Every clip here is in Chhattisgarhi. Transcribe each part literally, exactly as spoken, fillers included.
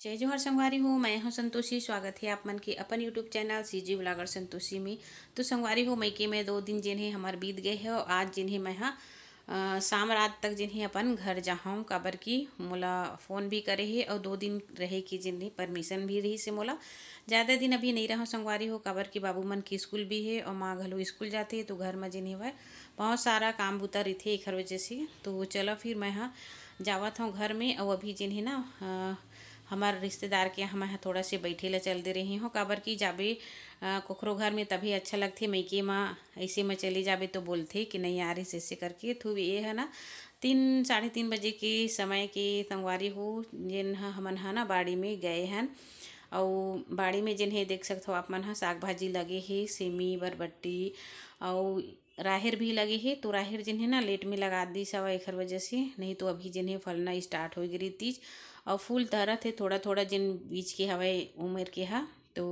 जय जोहार संगवारी हो, मैं हूं संतोषी। स्वागत हे आप मन के अपन YouTube channel CG blogger Santoshi में। तो संगवारी हो, मइके में दो दिन जेन हे हमर बीत गए हे, अउ आज जेन हे मैं हा, अ, शाम रात तक जेन हे अपन घर जाहूं, काबर कि मोला फोन भी करे हे अउ दो दिन रहे के जेन हे परमिशन भी रहिस हे मोला। जादा दिन अभी नइ रहूं संगवारी हो, काबर कि बाबू मन के स्कूल भी हे अउ माँ घलो स्कूल जाथे, तो घर में जेन हे वह बहुत सारा काम बुता रहिथे, एखर वजह से। तो चलो फिर मैं हा जावत हूं घर में। अउ अभी जेन हे ना, अ, हमर रिश्तेदार के यहाँ मैं हा थोड़ा से बैठे ला चल दे रही हूं, काबर कि जाबे, अ, कोखरो घर में तभी अच्छा लगथे, मइके मा ऐसे में चले जाबे तो बोलथे कि नहीं आ रही से, ऐसे करके। तो ये है ना, तीन, साढ़े तीन बजे के समय के संगवारी हो, जेन ह हमन ह ना बाड़ी में गए हन। अउ बाड़ी में जेन हे देख सकथव आप मन ह, साग भाजी लगे हे, सेमी, बरबट्टी अउ राहेर भी लगे हे। तो राहेर जेन हे ना लेट में लगा दिस हवय, एखर वजह से, नहीं तो अभी जेन हे फलना स्टार्ट हो गे रहितिस। अउ फूल धरत हे थोड़ा थोड़ा, जेन बीच के हवय उमर के हा। तो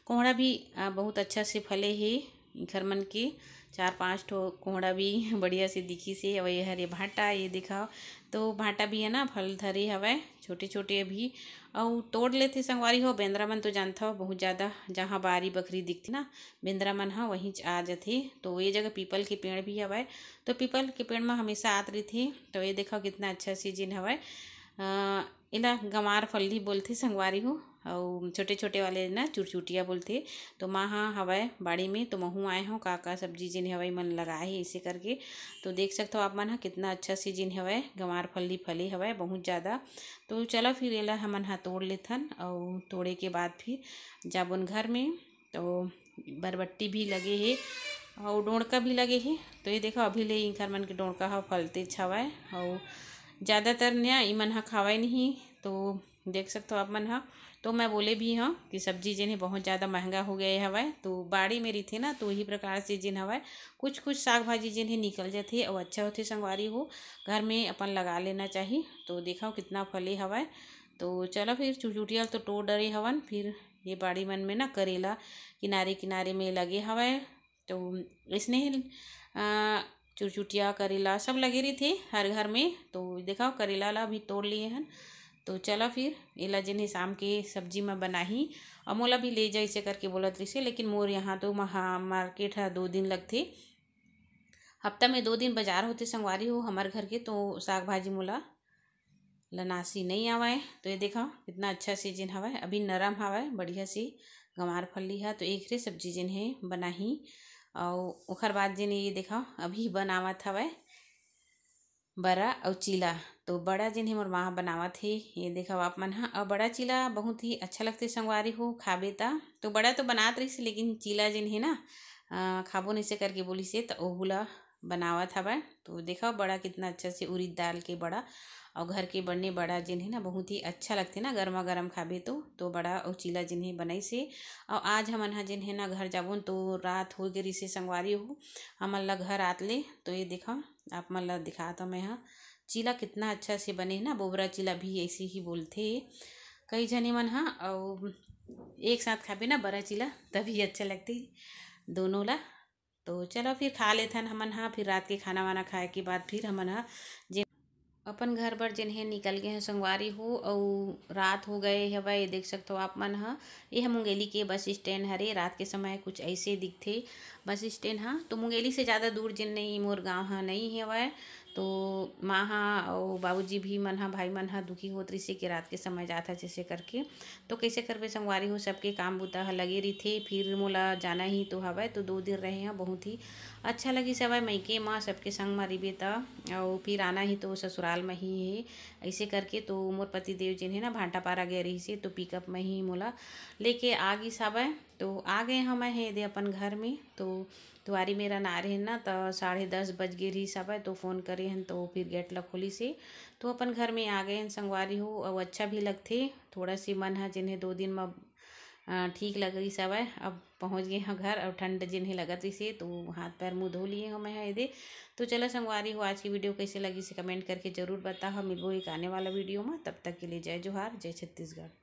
कोहड़ा भी, अ, बहुत अच्छा से फले हे। इखर मन के चार पांच ठो कोहड़ा भी बढ़िया से दिखिस हे। अउ ये हरे भांटा, ये देखव, तो भांटा भी है ना, फल धरे हवय छोटे छोटे अभी। अउ तोड़ लेथे संगवारी हो, बेंदरा मन तो जानथव बहुत ज्यादा, जहाँ बारी बखरी दिखथे ना, बेंदरा मन ह वहींच आ जथे। तो ये जगह पीपल के पेड़ भी हवय, तो पीपल के पेड़ म हमेशा आत रहिथे। तो ये देखव कितना अच्छा सीजन हवय, अ, एला गंवार फल्ली बोलथे संगवारी हो, अउ छोटे-छोटे वाले ना चुरचुटिया बोलथे। तो माँ ह हवय बाड़ी में, तो महूँ आए हव, का-का सब्जी जेन हवय मन लगाए हे, इसे करके। तो देख सकथव आप मन ह, कितना अच्छा सीजन हवय, गंवार फल्ली फले हवय बहुत ज़्यादा। तो चला फिर एला हमन ह तोड़ लेथन, अउ तोड़े के बाद फिर जाबोन घर में। तो बरबट्टी भी लगे हे, अउ डोंड़का भी लगे हे। तो ये देखो, अभी ले इंखर मन के डोंड़का ह फलतेच हवय, अउ ज़्यादातर न इमन ह खावय नहीं। तो देख सकथव आप मन ह, तो मैं बोले भी हव कि सब्जी जेन हे बहुत ज़्यादा महंगा हो गए हवय। तो बाड़ी में रहिथे ना, तो इही प्रकार से जेन हवय, कुछ कुछ साग भाजी जेन हे निकल जथे अउ अच्छा होथे संगवारी हो, घर में अपन लगा लेना चाही। तो देखव कितना फले हवय। तो चलो फिर चुरचुटिया तो तोड़ डरे हवन। फिर ये बाड़ी मन में ना करेला किनारे किनारे में लगे हवय। तो इसने ही, अ, चुरचुटिया करेला सब लगे रहिथे हर घर में। तो देखव, करेला ला भी तोड़ लिए हन। तो चला फिर एला जेन हे शाम के सब्जी म बनाही, अउ मोला भी ले जा इसे करके बोलत रहिसे, लेकिन मोर यहाँ तो महा-, मार्केट ह दो दिन लगथे, हफ्ता में दो दिन बाजार होथे संगवारी हो हमर घर के, तो साग भाजी मोला लनासी नहीं आवय। तो ये देखव कितना अच्छा सीजन हवय, अभी नरम हवय, बढ़िया से गंवार फल्ली ह। तो एक रे सब्जी जेन हे बनाही, अउ ओखर बाद जेन ये देखव अभी बनावत हवय बरा अउ चीला। तो बड़ा जेन हे मोर माँ बनावत हे, ये देखव आप मन ह। अउ बड़ा चीला बहुत ही अच्छा लगथे संगवारी हो, खाबे त। तो बड़ा तो बनात रहिस, लेकिन चीला जेन हे ना, अ, खाबो नइसे करके बोलिस हे, त ओहू ला बनावत हवय। तो देखव बड़ा कितना अच्छा से उरीद दाल के बड़ा, अउ घर के बने बड़ा जेन हे ना, बहुत ही अच्छा लगथे ना गरमा गरम खाबे तो। तो बड़ा अउ चीला जेन हे बनाइस हे। अउ आज हमन ह जेन हे ना घर जाबोन, तो रात हो गे रिसे संगवारी हो हमन ला घर आत ले। तो ये देखव, आप मन ला दिखात हव मैं ह, चीला कितना अच्छा से बने हे ना, बोबरा चीला भी ऐसे ही बोलथे कई झने मन ह। अउ एक साथ खाबे ना बरा चीला, तभी अच्छा लगथे दोनों ला। तो चलो फिर खा लेथन हमन ह, फिर रात के खाना वाना खाए के बाद फिर हमन ह जे अपन घर बर जेन हे निकल गए हैं संगवारी हो। अउ रात हो गए हवय, ये देख सकथव आप मन ह। ये ह मुंगेली के बस स्टैंड हरे। रात के समय कुछ ऐसे दिखथे बस स्टैंड ह। तो मुंगेली से ज़्यादा दूर जेन नहीं, मोर गांव ह नहीं हवय। तो माँ ह अउ बाबूजी भी मन ह, भाई मन ह दुखी होत रहिसे कि रात के समय जात ह जैसे करके। तो कइसे करबे संगवारी हो, सबके काम बुता ह लगे रहिथे, फिर मोला जाना ही तो हवय। तो दो दिन रहे हव, बहुत ही अच्छा लगिस हवय मइके म सबके संग म रहिबे त। अउ फिर आना ही तो ससुराल म ही हे, अइसे करके। तो मोर पति देव जेन हे ना भांटापारा गए रहिसे, तो पिकअप म ही मोला लेके आ गिस हवय। तो आ गए हव मैं हे दे अपन घर में। तो दुआरी मेर अनारे हन ना, त साढ़े दस बज गे रिहिस हवय, तो फोन करे हन, तो फिर गेट ला खोलिस हे। तो अपन घर में आ गए हन संगवारी हो, अउ अच्छा भी लगथे। थोड़ा सी मन ह जेन हे दो दिन म, अ, ठीक लगिस हवय। अब पहुँच गए हव घर, अउ ठंड जेन हे लगत रिहिस हे, तो हाथ पैर मुँह धो लिए हव मैं ह एदे। तो चलो संगवारी हो, आज की वीडियो कइसे लगिस हे कमेंट करके जरूर बताओ। मिलबो एक आने वाला वीडियो म, तब तक के लिए जय जोहार, जय छत्तीसगढ़।